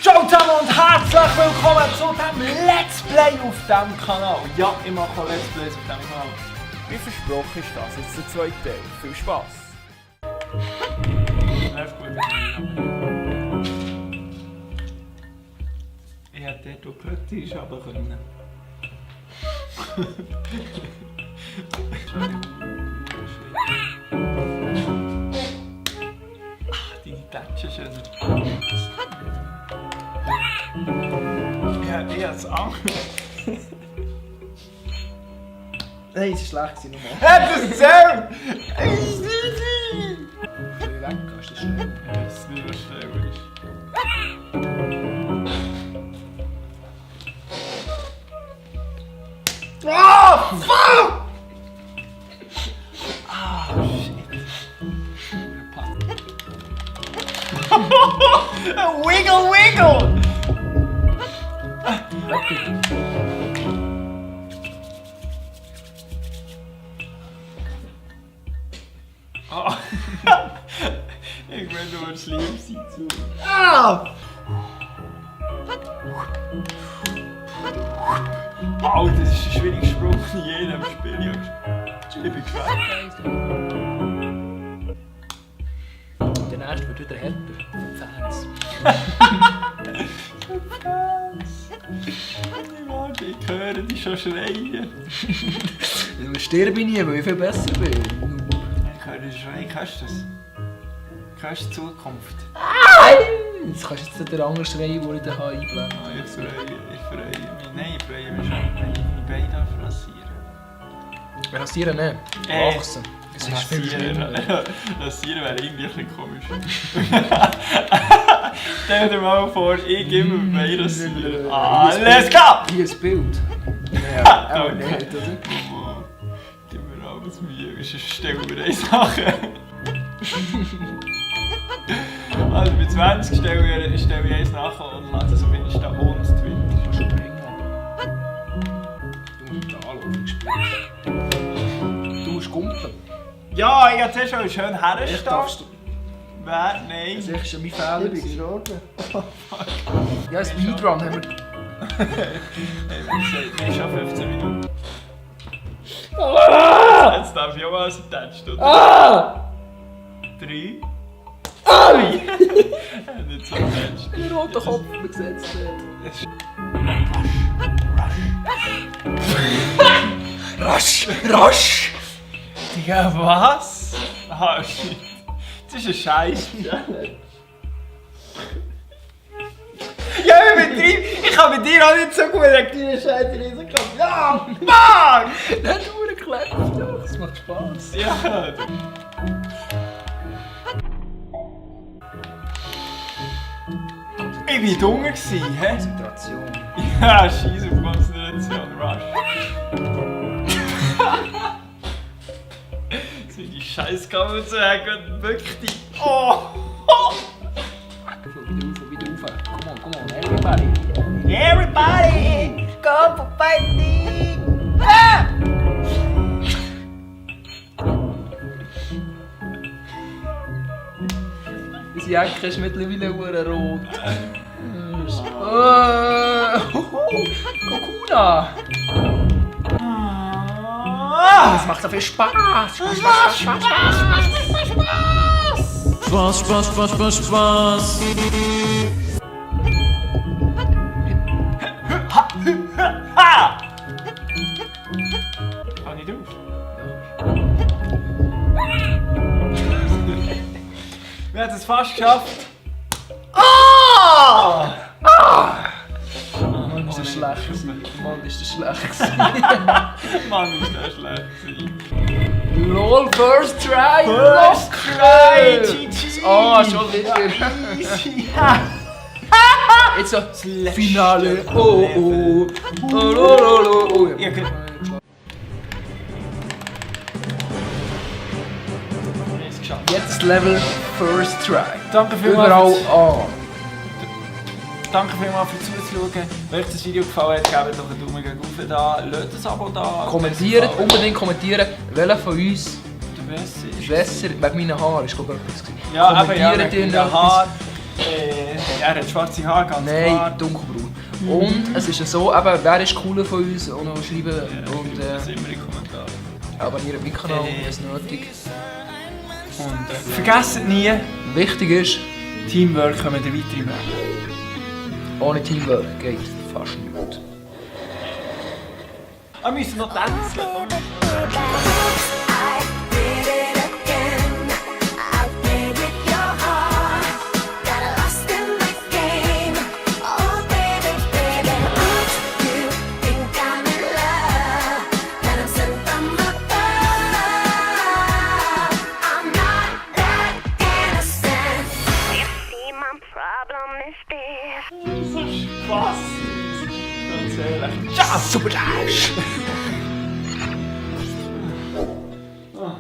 Ciao zusammen und herzlich willkommen zu diesem Let's Play auf diesem Kanal. Ja, ich mache auch Let's Plays auf diesem Kanal. Wie versprochen ist das jetzt der zweite Teil. Viel Spaß! Läuft gut. Ich hätte dort auch Glöckchen schaben können. Die Tätschen schön. Ich habe es Angst. Nein, es war schlecht nochmal. Hat das zählt! Wenn du weggehst, ist schnell. Das ist nicht was schnell ist. Oh, fuck! Ah, shit. Wiggle, wiggle! Oh. Ich will nur schlimm sein zu. Ah! Oh, das ist der schwierigste Sprung in jedem Spiel. Ich bin gespannt. Der nächste wird wieder härter. Fans. Ich höre dich schon schreien. Ich sterbe nie, weil ich viel besser bin. Ich höre dich schreien. Kannst du das? Kannst du die Zukunft? Jetzt kannst du jetzt den anderen schreien, den ich da einblenden Oh, ich freue mich. Nein, ich freue mich schon, wenn ich meine Beine rasieren. Rasieren nicht. Wachsen. Es ist viel schlimmer. Rasieren wäre irgendwie ein bisschen komisch. Stell dir mal vor, ich gebe mir Beine rasieren. Alles klar! Hier ist das Bild. Ja, aber nicht, oder? Oh, gib mir alles Mühe, sonst stellen wir eine Sache. Also bei 20 stelle ich eins nachher und lasse es auf Insta und Twitter. Kannst du bringen. Du musst da anlaufen, spielst. Du musst gumpen. Ja, ich habe zuerst schon schön Ich herstehen. darfst du. Wer? Nein. Das ist ja mein Fehler. Ich bin gestorben. Ja, ein Speedrun haben wir. Hey, wie gesagt, wir haben schon 15 Minuten. Jetzt darf ich auch mal aus dem Touch tun. 3. Nicht so Touch. Der rote Kopf, man sieht es nicht. Rasch! Rasch! Digga, was? Ah, shit. Das ist ein Scheiß. Ja, ich kann mit dir auch nicht so gut einen kleinen Scheiß reisen. Ja, Mann! Der hat nur geklebt, doch. Das macht Spaß. Ja. Ich war dumm, hä? Konzentration. Ja, scheiße auf Konzentration, Rush. So die scheiß Kamera zu hacken, wirklich die. Oh! Wieder rauf. Come on, everybody. Everybody! Go for fighting! Ah! Unsere Jacke ist mittlerweile rot. Kokuna! Das macht so viel Spaß! Spaß! Ha! Kann ich drauf? Wir haben es fast geschafft. Ah! Mann, ist das schlecht gewesen. Mann, ist das schlecht gewesen. Mann, ist der schlecht gewesen. LOL, first try! First try! GG! Ah, schon wieder. Easy! Jetzt so, Finale, oh. Oh. Ja, gut. Ist geschafft. Jetzt Level First Try. Danke Überall vielmals. an. Danke vielmals fürs Zuschauen. Wenn euch das Video gefallen hat, gebt doch einen Daumen gegen rauf da, lasst ein Abo da. Kommentiert, unbedingt kommentieren, welcher von uns der Wässer, wegen meinen Haaren, ist glaube ich etwas gewesen. Ja, aber ja, Kommentiert ihr wegen noch den Haaren. Er hat schwarze Haare, ganz Nein, klar. dunkelbraun. Und es ist ja so, eben, wer ist cooler von uns und noch schreiben. Und, Das immer in den Kommentaren. abonniert meinen Kanal, wenn es nötig. Und vergesst nie, Wichtig ist, Teamwork können wir weiter im Leben. ohne Teamwork geht fast nichts. Wir müssen noch tanzen. Was? Ganz ehrlich. Ja, super Dash! Ah.